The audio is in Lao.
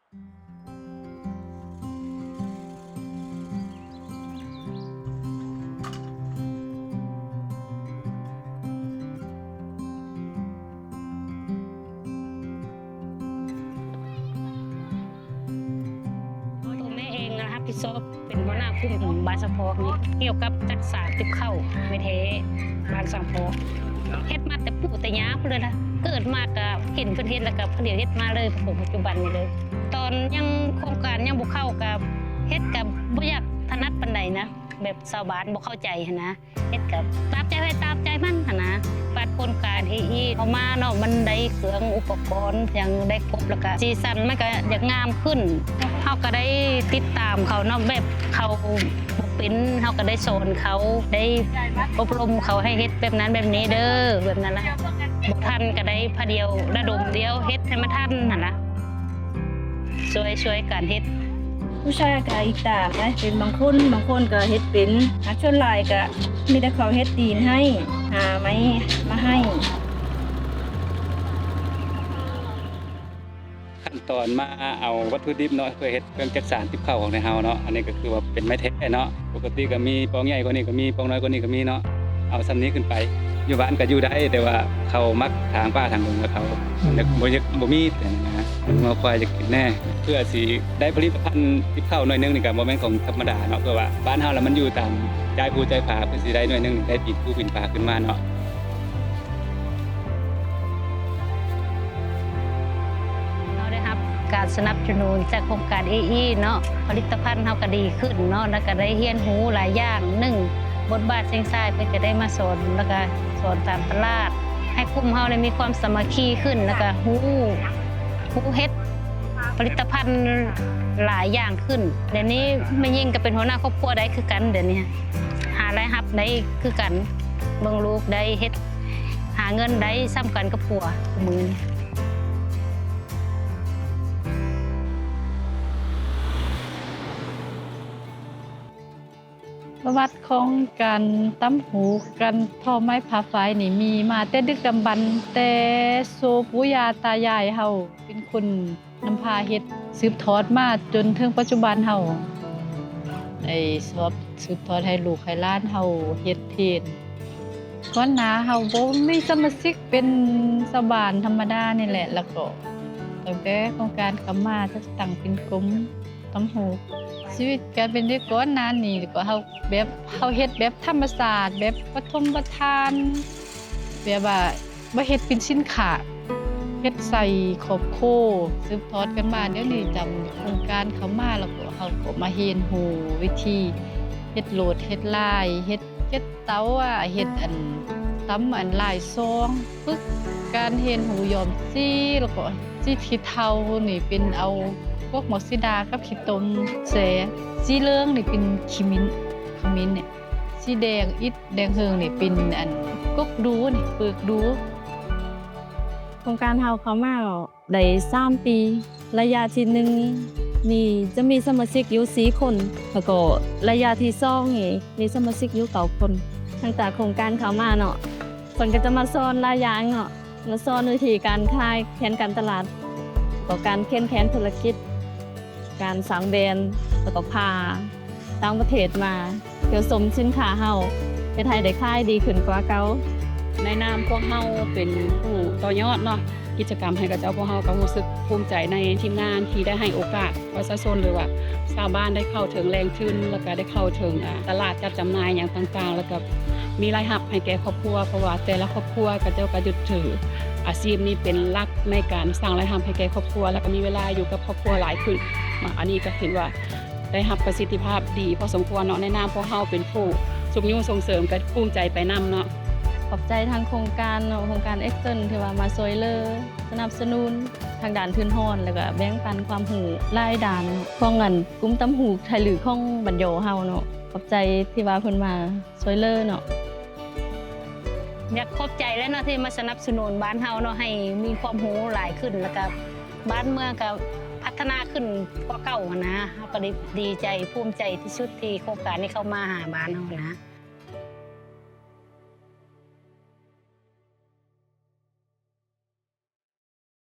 ຕົວແມ່ເອງນະ ຮັບຜິດຊອບເປັນຫົວໜ້າກຸ່ມບ້ານສະເພາະນີ້ ກ່ຽວກັບຈັກສານຕິບເຂົ້າແມ່ແທ້ບ້ານສະເພາະ ເຮັດມາແຕ່ປູ່ແຕ່ຍ່າພຸ້ນເລີຍນະ. ເກີດມາກະເຫັນເພິ່ນເຮັດ ແລ້ວກະພະດຽວເຮັດມາເລີຍ ເຖິງປັດຈຸບັນນີ້ເລີຍ. ຕອນຍັງ ໂຄງການຍັງບໍ່ເຂົ້າກະເຮັດກະບໍ່ຢາກຖະໜັດປານໃດນະ ແບບຊາວບ້ານບໍ່ເຂົ້າໃຈຫັ້ນນະ. ເຮັດກະຕາມໃຈໃຜຕາມໃຈມັນຫັ້ນນະ. ບາດໂຄງການເອອີເຂົ້າມາເນາະ ມັນໄດ້ເຄື່ອງອຸປະກອນຫຍັງໄດ້ຄົບ ແລ້ວກະສີສັນມັນກະຢາກງາມຂຶ້ນ. ເຮົາກະໄດ້ຕິດຕາມເຂົາເນາະ ແບບເຂົາບໍ່ເປັນ ເຮົາກະໄດ້ສອນເຂົາ ໄດ້ອົບຮົມເຂົາໃຫ້ເຮັດແບບນັ້ນແບບນີ້ເດີ ແບບນັ້ນນະ. ບໍ່ທັນກະໄດ້ພະດຽວລະດົມດຽວເຮັດໃຫ້ມັນທັນຫັ້ນນະ. ຊ່ວຍ ຊ່ວຍກັນເຮັດ. ຜູ້ຊາຍກະອີກຕາມນະ ເປັນບາງຄົນ ບາງຄົນກະເຮັດເປັນ ຫາກສ່ວນຫຼາຍກະມີແຕ່ເຂົາເຮັດຕີນໃຫ້ ຫາໄມ້ມາໃຫ້. ຂັ້ນຕອນມາເອົາວັດຖຸດິບເນາະ ເພື່ອເຮັດເຄື່ອງຈັກສານຕິບເຂົ້າຂອງໄທເຮົາເນາະ. ອັນນີ້ກະຄືວ່າເປັນໄມ້ແທ້ເນາະ. ປົກກະຕິກະມີປອງໃຫຍ່ກວ່ານີ້ກະມີ ປອງນ້ອຍກວ່ານີ້ກະມີເນາະ ເອົາຊ່ຳນີ້ຂຶ້ນໄປ. ຢູ່ບ້ານກະຢູ່ໄດ້ ແຕ່ວ່າເຂົາມັກທາງປ່າທາງດົງ ແລ້ວເຂົາ ອືມ ບໍ່ຢາກ ບໍ່ມີຫັ້ນນະ ງົວຄວາຍຢາກກິນແນ່. ເພື່ອຊິໄດ້ຜະລິດຕະພັນຕິບເຂົ້າໜ່ວຍໜຶ່ງນີ້ກະບໍ່ແມ່ນຂອງທຳມະດາເນາະ ເພາະວ່າບ້ານເຮົາລະມັນຢູ່ຕາມຈ້າຍພູຈ້າຍຜາ ເພື່ອຊິໄດ້ໜ່ວຍໜຶ່ງໄດ້ປີນພູປີນຜາຂຶ້ນມາເນາະ. ເຮົາໄດ້ຮັບການສະໜັບສະໜູນຈາກໂຄງການເອອີເນາະ ຜະລິດຕະພັນເຮົາກະດີຂຶ້ນເນາະ ແລ້ວກະໄດ້ຮຽນຮູ້ຫຼາຍຢ່າງ. ໜຶ່ງ ບົດບາດເສັງຊາຍເພິ່ນກະໄດ້ມາສອນ ແລ້ວກະສອນຕາມຕະຫຼາດ ໃຫ້ກຸ່ມເຮົາໄດ້ມີຄວາມສາມັກຄີຂຶ້ນ ແລ້ວກະຮູ້ ຮູ້ເຮັດຜະລິດຕະພັນຫຼາຍຢ່າງຂຶ້ນ. ດຽວນີ້ແມ່ຍິງກະເປັນຫົວໜ້າຄອບຄົວໄດ້ຄືກັນ ດຽວນີ້ຫາລາຍຮັບໄດ້ຄືກັນ ເບິ່ງລູກໄດ້ເຮັດ ຫາເງິນໄດ້ຊ່ຳກັນກັບຜົວມື້ນີ້. ປະຫວັດຂອງການຕ່ຳຫູກ ການທໍໄມ້ຜ່າຝາຍນີ້ມີມາແຕ່ດຶກດຳບັນ ແຕ່ໂຊປູ່ຍ່າຕາຍາຍເຮົາເປັນຄົນນຳພາເຮັດ ສືບທອດມາຈົນເຖິງປັດຈຸບັນເຮົາໄດ້ຊອບ ສືບທອດໃຫ້ລູກໃຫ້ຫຼານເຮົາເຮັດເພນ. ກ່ອນໜ້າເຮົາບໍ່ມີສະມາຊິກ ເປັນຊາວບ້ານທຳມະດານີ້ແຫຼະ ແລ້ວກໍຕັ້ງແຕ່ໂຄງການເຂົ້າມາ ຈັດຕັ້ງເປັນກຸ່ມຕ່ຳຫູກ. ຊີວິດການເປັນເດັກກ່ອນໜ້ານີ້ ກໍເຮົາແບບ ເຮົາເຮັດແບບທຳມະຊາດ ແບບປະຖົມປະຖານ ແບບວ່າ ມາເຮັດເປັນສິນຄ້າ ເຮັດໃສ່ຄອບຄົວ ສືບທອດກັນມາ. ດຽວນີ້ຈຳໂຄງການເຂົ້າມາ ແລ້ວກໍເຮົາກໍມາຮຽນຮູ້ວິທີເຮັດໂຫຼດ ເຮັດລາຍ ເຮັດເຈັດເຕົາ ອາ ເຮັດອັນ ຕຳອັນລາຍຊອງ ຝຶກການຮຽນຮູ້ຍ້ອມສີ ແລ້ວກໍສີຂີ້ເທົານີ້ເປັນເອົາພວກໝາກສີດາກັບຂີ້ຕົມແຊ່ ສີເຫຼືອງນີ້ເປັນຂີ້ມິ້ນ ຂະມິ້ນນີ້ ສີແດງອິດ ແດງເຫີງນີ້ເປັນອັນກົກດູນີ້ ເປືອກດູ. ໂຄງການເຮົາເຂົ້າມາໄດ້ສາມປີ ໄລຍະທີໜຶ່ງນີ້ຈະມີສະມາຊິກຢູ່ສີ່ຄົນ ແລ້ວກໍໄລຍະທີສອງນີ້ມີສະມາຊິກຢູ່ເກົ້າຄົນ. ຫຼັງຈາກໂຄງການເຂົ້າມາເນາະ ເພິ່ນກະຈະມາສອນຫຼາຍຢ່າງເນາະ ມາສອນວິທີການຂາຍ ແຜນການຕະຫຼາດ ແລ້ວກໍການແຂ່ງຂັນທຸລະກິດ ການສ້າງແບຣນ ແລ້ວກໍພາຕ່າງປະເທດມາທ່ຽວຊົມສິນຄ້າເຮົາ ເຮັດໃຫ້ໄດ້ຂາຍດີຂຶ້ນກວ່າເກົ່າ. ໃນນາມພວກເຮົາເປັນຜູ້ຕໍ່ຍອດເນາະ ກິດຈະກຳໃຫ້ເຂົາເຈົ້າ ພວກເຮົາກະຮູ້ສຶກພູມໃຈໃນທີມງານທີ່ໄດ້ໃຫ້ໂອກາດປະຊາຊົນ ຫຼືວ່າຊາວບ້ານໄດ້ເຂົ້າເຖິງແຫຼ່ງທຶນ ແລ້ວກະໄດ້ເຂົ້າເຖິງ ອາ ຕະຫຼາດຈັດຈຳໜ່າຍຫຍັງຕ່າງໆ ແລ້ວກະມີລາຍຮັບໃຫ້ແກ່ຄອບຄົວ ເພາະວ່າແຕ່ລະຄອບຄົວເຂົາເຈົ້າກະຍຶດຖືອາຊີບນີ້ເປັນຫຼັກໃນການສ້າງລາຍຮັບໃຫ້ແກ່ຄອບຄົວ ແລ້ວກະມີເວລາຢູ່ກັບຄອບຄົວຫຼາຍຂຶ້ນ. ມາອັນນີ້ກະເຫັນວ່າ ໄດ້ຮັບປະສິດທິພາບດີພໍສົມຄວນເນາະ. ໃນນາມພວກເຮົາເປັນຜູ້ຊຸກຍູ້ສົ່ງເສີມ ກະພູມໃຈໄປນຳເນາະ. ຂອບໃຈທາງໂຄງການເນາະ ໂຄງການເອັກເຊີນ ທີ່ວ່າມາຊ່ວຍເຫຼືອສະໜັບສະໜູນທາງດ້ານທຶນຮອນ ແລ້ວກະແບ່ງປັນຄວາມຮູ້ຫຼາຍດ້ານຂອງອັນກຸ່ມຕ່ຳຫູກໄທລື້ຂອງບ້ານຢໍເຮົາເນາະ. ຂອບໃຈທີ່ວ່າເພິ່ນມາຊ່ວຍເຫຼືອເນາະ. ຢາກຂອບໃຈແຫຼະເນາະ ທີ່ມາສະໜັບສະໜູນບ້ານເຮົາເນາະ ໃຫ້ມີຄວາມຮູ້ຫຼາຍຂຶ້ນ ແລ້ວກະບ້ານເມືອງກະພັດທະນາຂຶ້ນກວ່າເກົ່າຫັ້ນນະ. ເຮົາກະໄດ້ດີໃຈ ພູມໃຈທີ່ສຸດທີ່ໂຄງການນີ້ເຂົ້າມາຫາບ້ານເຮົາຫັ້ນນະ.